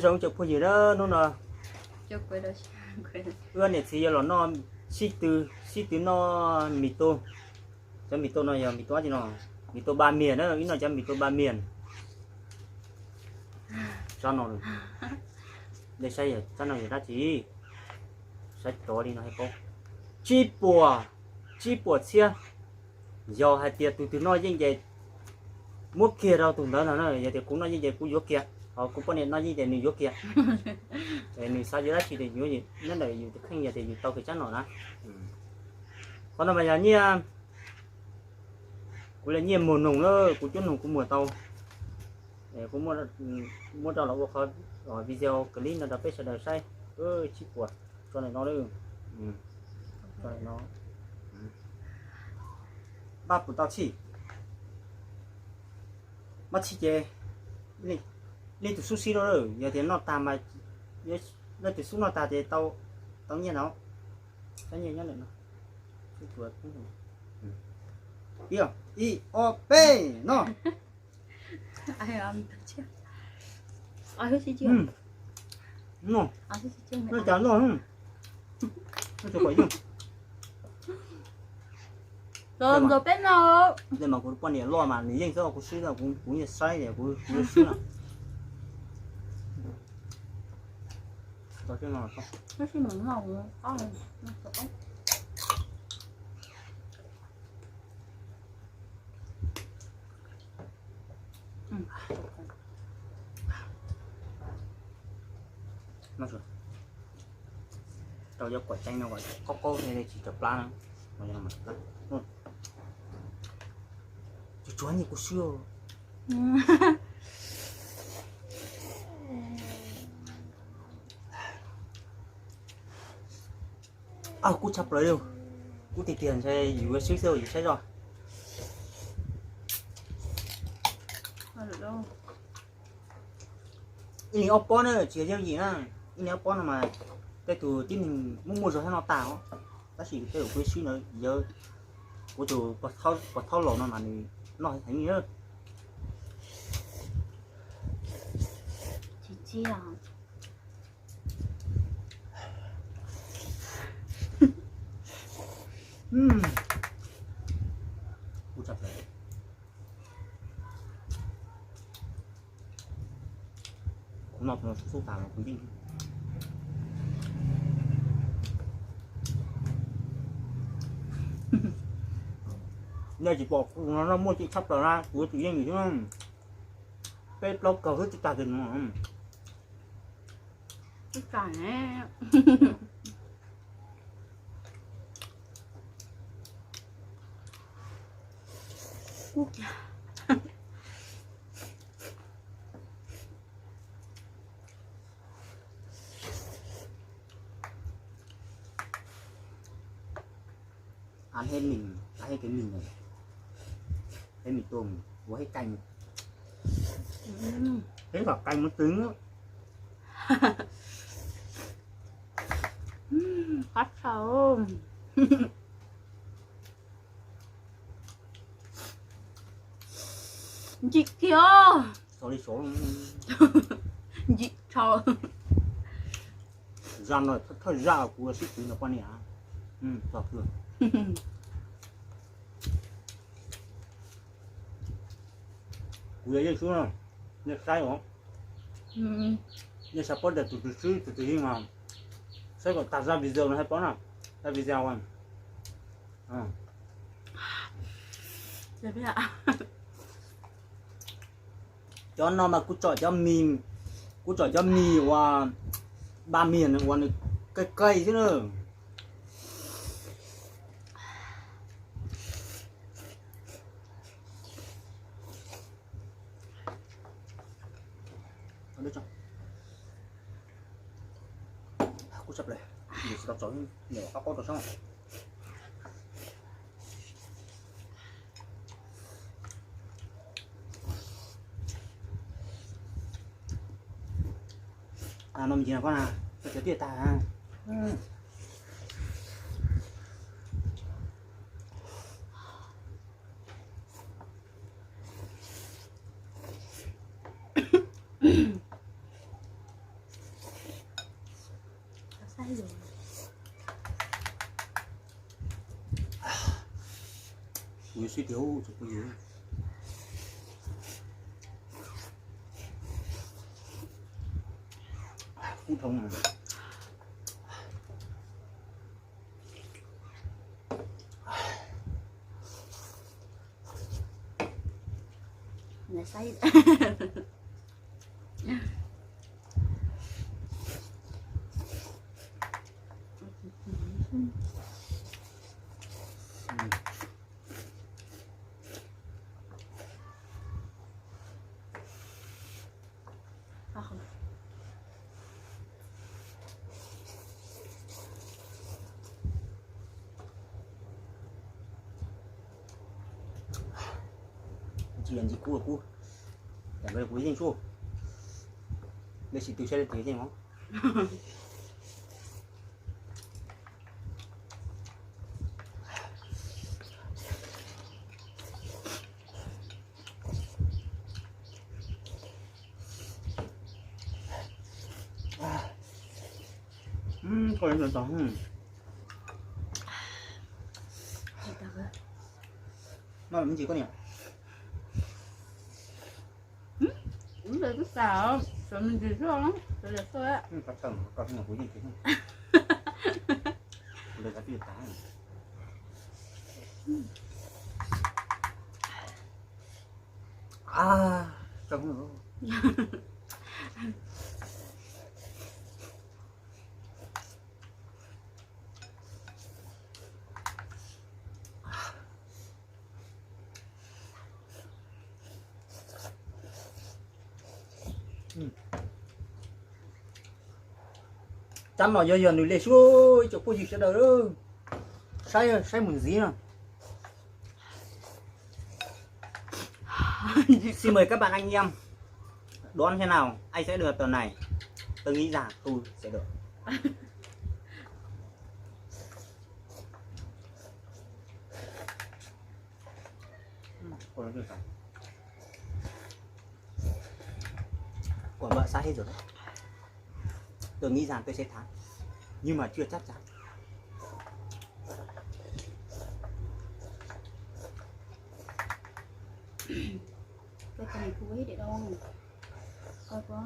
Cov phooj ywg na, hnub no wb niam txiv yuav los noj, sib tw, sib tw noj mis tu. Cov mis tu no yog mis tu dab tsi no? Mis tu ba mias na, wb noj cov mis tu ba mias. Tsob no, nej saib yog tsob no yog dab tsi? Saib rov li no thiaj paub. Tsib puas, tsib puas txhiab. Yog hais tias tus twg noj yeej ces muab kiag rau tus ntawd no na, yog tias kuv noj yeej ces kuv yuav kiag, ho kuv poj niam noj yeej ces nws yuav kiag. Es nws xav yuav dab tsi ces yuav, nyob ntawm yus tus kheej, yog tias yus tau kev tsab nom na. Qhov no mas yog nyiaj, kuv li nyiaj muag noog lawm, kuv cuab noog kuv muag tau. Kuv muab rau los ua qhov video clip no rau peb sawv daws saib. Tsib puas, tso ntawm no, tso ntawm no. Pab puas tau txhij? Mab txhij ces leej twg xub sib rau, yog tias noj tag mas, leej twg xub noj tag ces tau, tau nyiaj no. Tau nyiaj nyob ntawm no. Ib, ib, ob, peb, no. Noj, noj, noj, yeej. Los nrog peb noj. Tej mas kuv poj niam loj mas nws yeej xwb, kuv swb, kuv yeej saib, kuv, kuv yeej swb na. Rau cov kuam ceeb no kom qaub qaub thiaj li tsis raws plab na. Tsuag tsuag nyiaj kuv swb. Kub tshaj plaws li. Kub tiag tiag ntshe yus swb xwb yus saib zoj. Ib leeg ob pob na, tsis yog yooj yim na. Ib leeg ob pob no mas tej tus tib neeg muaj muaj zog thiab noj tag os. Tab sis tej zaum kuv swb na, yog kuv tus pog thaub laus no mas nws noj heev li. Kuv noj xub xub tas los kuv yeej, nej tsis pom kuv no noj muaj tseem tshaj plaws na, kuv tsis yeej xwb. Peb plaub kaug xwb twb tag kiag no. Ăn hết mình, ăn hết cái mình này. Hết mình tôm, ua hết canh. Hết cả canh nó trứng á. Qab tshau. Ntsim kiag. Ntsim tshau. Zaj no thawj zaj kuv sib tw no poj niam. Kuv yog yeej xwb, nej saib os. Nej xav paub tias tus twg swb tus twg yeej mas saib kom tag zaj video no thiaj paub na. Zaj video. Cov no mas kuv tsom cov mis, kuv tsom cov mis uas ba mis uas nws qai qai xwb na. Kuv tsis tau txaus, niam qab qaub rau sab. No me ntsis no koj na, koj cov tiaj tag. Kuv yuav sib tiag, tsis pub yus. Kub dhau. Tsis yog ntxim kub los kub, yam nkaus li kuv yeej tshuaj, lej sis twg saib lej twg yeej os. Tsab no yog yog nws li suab ib co phooj ywg sawv daws, saib saib mus ntxiv no. Xin mời các bạn anh em đoán thế nào, anh sẽ được tờ này. Tôi nghĩ rằng tôi sẽ được. Của bạn sát hết rồi đấy. Tôi nghĩ rằng tôi sẽ thắng, nhưng mà chưa chắc chắn. Cái này không biết để đâu. Coi có.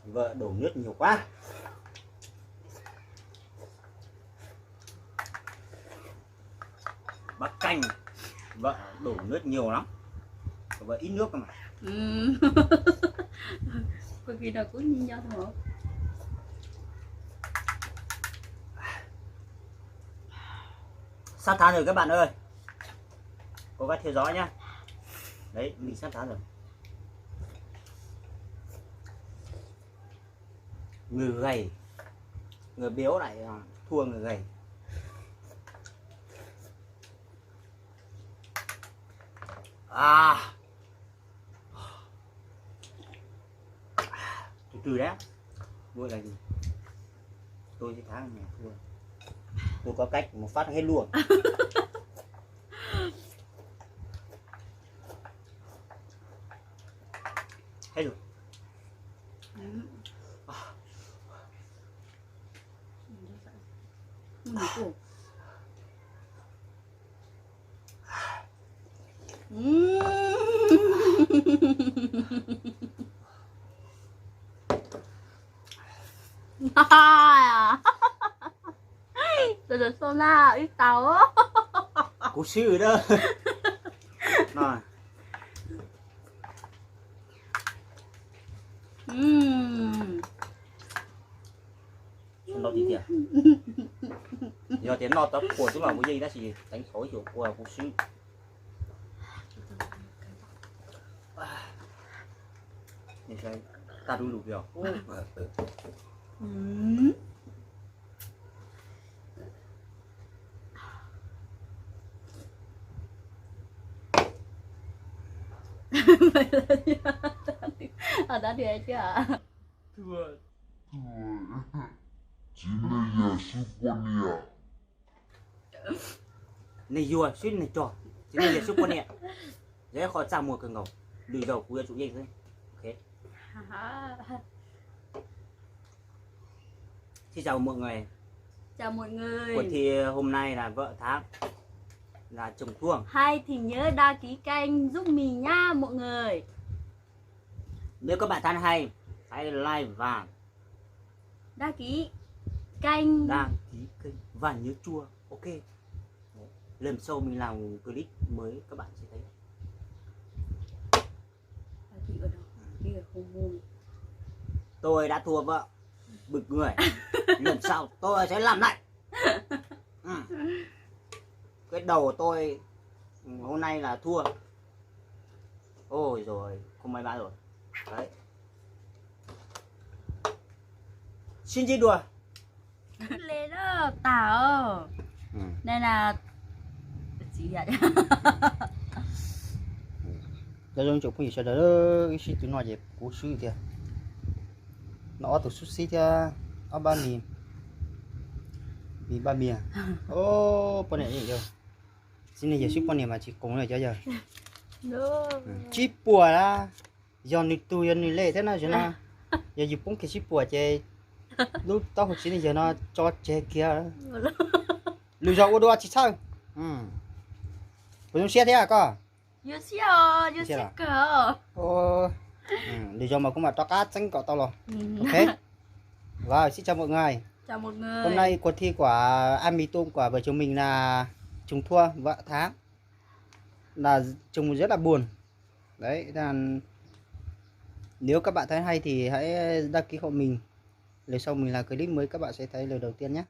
Vợ đổ nước nhiều quá. Bác Canh, vợ đổ nước nhiều lắm. Vợ ít nước mà. Có khi nào cũng như nhau thôi. Sắp thắng rồi các bạn ơi. Cô bác theo dõi nhá. Đấy, mình sắp thắng rồi. Người gầy, người béo lại à, thua người gầy. À. Từ từ đã. Vội là gì? Tôi sẽ thắng mà thua. Tôi có cách một phát hết luôn. Hết rồi. Tôi được xô na ít tàu. Cú sư đó. Rồi. Ntau tiag tiag. Yog tias noj tau quas tub los kuv yeej tab sis teev thaum ib xyuas quas kuv swb. Tag du lug yog. Ở đó thì ai chưa ạ? Txiv neej yawg xub poj niam. Neeg yuag xwb neeg cog, txiv neej yawg xub poj niam. Yog ib qho txaj muag kawg nkaus, lwm zaus kuv yuav tsum yeej xwb. Ok. Xin chào mọi người. Chào mọi người. Cuộc thi hôm nay là vợ tháng là Trùng Thuông. Hay thì nhớ đăng ký kênh giúp mình nhá mọi người. Nếu các bạn thấy hay, hãy like và đăng ký kênh. Đăng ký kênh và nhớ chuông. Ok. Lần sau mình làm clip mới các bạn sẽ thấy. Tôi đã thua vợ bịp người. Lần sau tôi sẽ làm lại. Ừ. Cái đầu tôi, ừ, hôm nay là thua. Ôi rồi, không may mắn rồi. Đấy. Xin chỉ đùa. Lê đó tao. Ừ. Đây là Cov zoo tsoom phooj ywg sawv daws, ib sij twb no ces kuv swb tiag. No ob tug xub xib thiab ob pab mis, mis pab mias. Poj niam yog, txiv neej yawg xub poj niam mas tsis qoos li cov yawg. Tsib puas na, yog nws tug yog nws lej thiab na, no yog yus poob kiag tsib puas ces lub taub hau txiv neej yawg no tso tseg kiag. Lwm zaus ua dua tsis txhawj. Puas zoo siab thiab koj? Lwm zaus mas kuv mam rov qab txeeb kom tau los. Ok. Và xin chào mọi người. Hôm nay cuộc thi của anh Mỹ Tung của vợ chồng mình là trùng thua vợ tháng. Là trùng rất là buồn. Đấy, là nếu các bạn thấy hay thì hãy đăng ký hộ mình. Lần sau mình làm clip mới các bạn sẽ thấy lần đầu tiên nhé.